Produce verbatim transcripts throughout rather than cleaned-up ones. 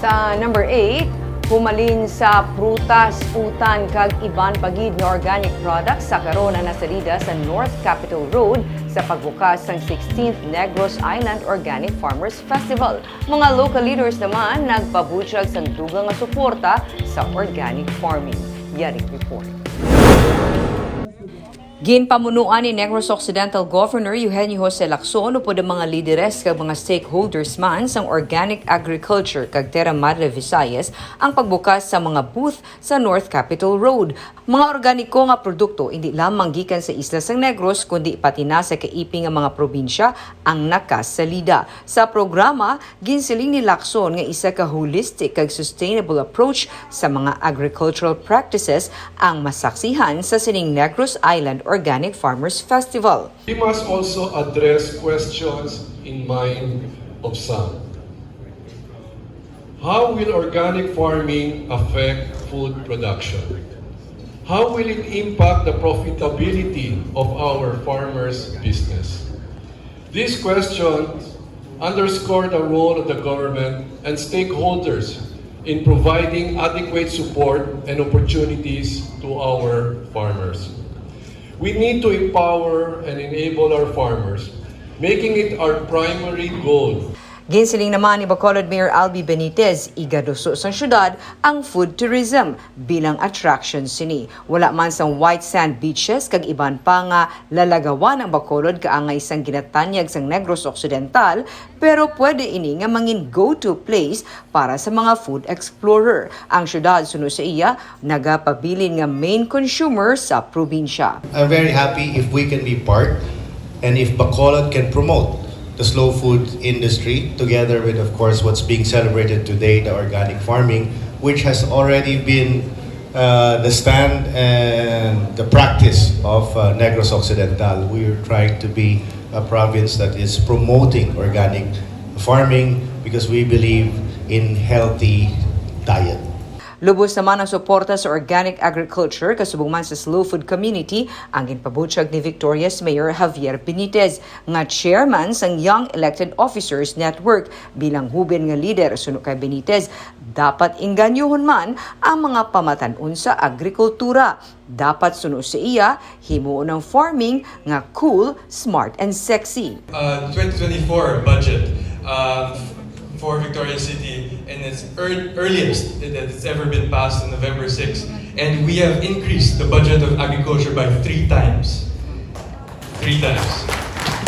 Sa number eight, humalin sa prutas, utan, kag iban pa gid nga organic products, sa karon ang nasalida sa North Capitol Road sa pagbukas sang sixteenth Negros Island Organic Farmers Festival. Mga local leaders naman nagpabutyag sang dugang nga suporta sa organic farming. Yari report. Ginpamunuan ni Negros Occidental Governor Eugenio Jose Lacson upod ang mga lideres kag mga stakeholders man sang organic agriculture kag Terra Madre Visayas ang pagbukas sa mga booth sa North Capitol Road. Mga organiko nga produkto indi lamang gikan sa isla sang Negros, kundi pati na sa kaiping nga mga probinsya ang nakasalida. Sa programa, ginsiling ni Lacson nga isa ka holistic kag sustainable approach sa mga agricultural practices ang masaksihan sa sining Negros Island Organic Farmers Festival. We must also address questions in mind of some. How will organic farming affect food production? How will it impact the profitability of our farmers' business? These questions underscore the role of the government and stakeholders in providing adequate support and opportunities to our farmers. We need to empower and enable our farmers, making it our primary goal. Ginsiling naman ni Bacolod Mayor Albi Benitez, igaduso sang syudad ang food tourism bilang attraction sini. Wala man sang white sand beaches kag iban pa nga lalagawan ang Bacolod kaangay sang ginatanyag sang Negros Occidental, pero pwede ini nga mangin go-to place para sa mga food explorer. Ang syudad, suno sa iya, nagapabilin nga main consumer sa probinsya. I'm very happy if we can be part and if Bacolod can promote the slow food industry together with, of course, what's being celebrated today, the organic farming, which has already been uh, the stand and the practice of uh, Negros Occidental. We are trying to be a province that is promoting organic farming because we believe in healthy diet. Lubos naman ang suporta sa organic agriculture kasubong man sa slow food community ang ginpabutyag ni Victoria's Mayor Javier Benitez, nga chairman sang Young Elected Officers Network. Bilang huben nga lider, suno kay Benitez, dapat inganyohon man ang mga pamatan-on sa agrikultura. Dapat, suno sa iya, himuon ang farming nga cool, smart, and sexy. uh, twenty twenty-four budget uh, for Victoria City in its ear- earliest that it's ever been passed on November sixth. And we have increased the budget of agriculture by three times. Three times.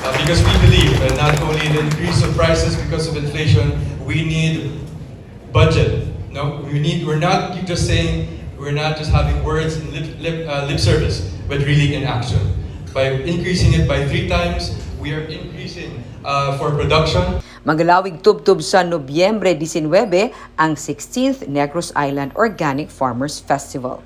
Uh, because we believe that not only the increase of prices because of inflation, we need budget. No, we need. We're not just saying. We're not just having words and lip, lip, uh, lip service, but really in action. By increasing it by three times, we are increasing uh, for production. Magalawig tubtob sa Nobyembre diecinuebe ang sixteenth Negros Island Organic Farmers Festival.